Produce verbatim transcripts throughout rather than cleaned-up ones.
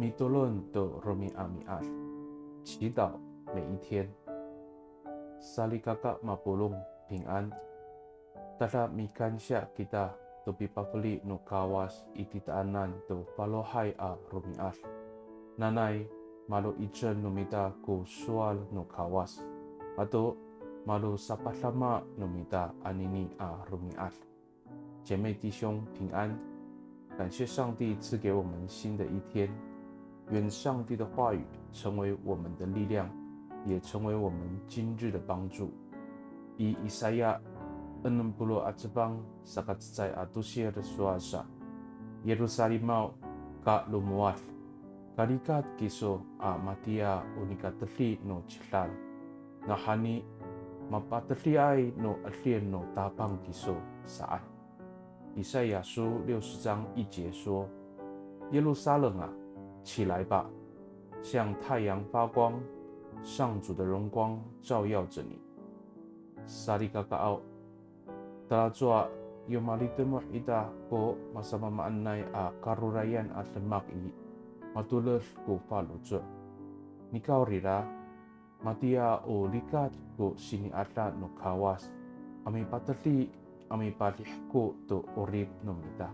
Mitolon to romi'ami'ad. 祈祷每一天。Salikaka mapolong, 平安。Tada mikansiya kita to pipafeli no Kawas i titaanan to falohay a romi'ad. Nanay malo'icel no mita ko sowal no Kawas, ato malosapadama no mita anini a romi'ad. 姐妹弟兄平安，感谢上帝赐给我们新的一天，愿上帝的话语成为我们的力量，也成为我们今日的帮助。I Isaya enem polo' a cefang saka cecay a tosir sowal sa, Yerusalimaw, ka lomowad, kalikat kiso a matiya o nikatedi no cedal. Nawhani, mapatediay no 'edil no Tapang kiso saan. 以赛亚书六十章一节说：耶路撒冷啊，起来吧，像太阳发光，上主的荣光照耀着你。Salikakaaw, talacowa yo malitemoh ita ko masamaamaanay a karorayan a demak i, matoled ko faloco'. Nikawrira, matiya o likat ko sini'ada no Kawas a mipatedi a mipadihko to 'orip no mita.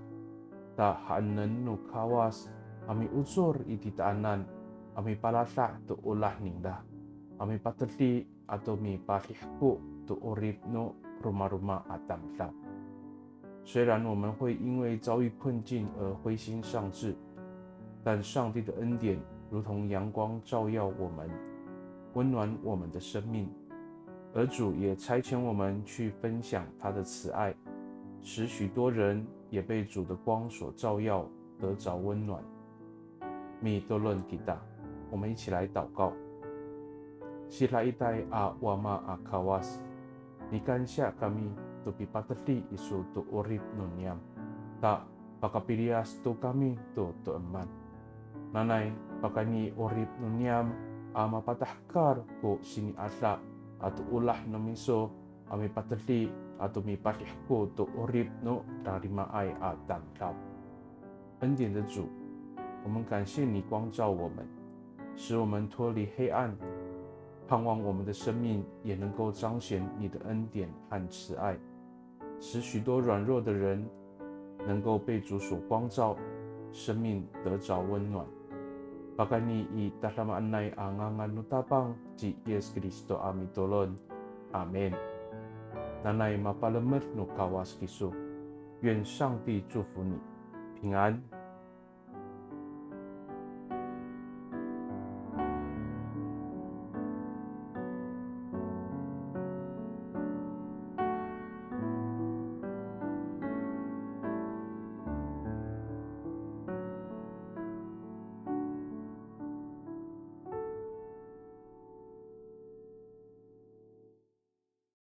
Ta haenen no Kawas a miocor i titaanan a mipalada' to olah ningra a mipatedi ato mipadihko to 'orip no romaroma a tamdaw. 虽然我们会因为遭遇困境而灰心丧志，但上帝的恩典如同阳光照耀我们，温暖我们的生命。而主也差遣我们去分享他的慈爱，使许多人也被主的光所照耀，得着温暖。Mitolon kita，我们一起来祷告。Sidaitay a Wama a Kawas, mikansiya kami to pipatedi iso to 'orip no niyam, ta pakapiliyas to kami to to'eman. Nanay pakayni 'orip no niyam a mapatahekal ko sini'ada ato olah no miso a mipatedi ato mipadihko to 'orip no rarimaay a tamdaw. 恩典的主，我们感谢你光照我们，使我们脱离黑暗，盼望我们的生命也能够彰显你的恩典和慈爱，使许多软弱的人能够被主所光照，生命得着温暖。Pakayni i tadamaanay a ngangan no Tapang ci Yis Kristo a mitolon. Amin. Nanay mapalemed no Kawas kiso. 愿上帝祝福你，平安。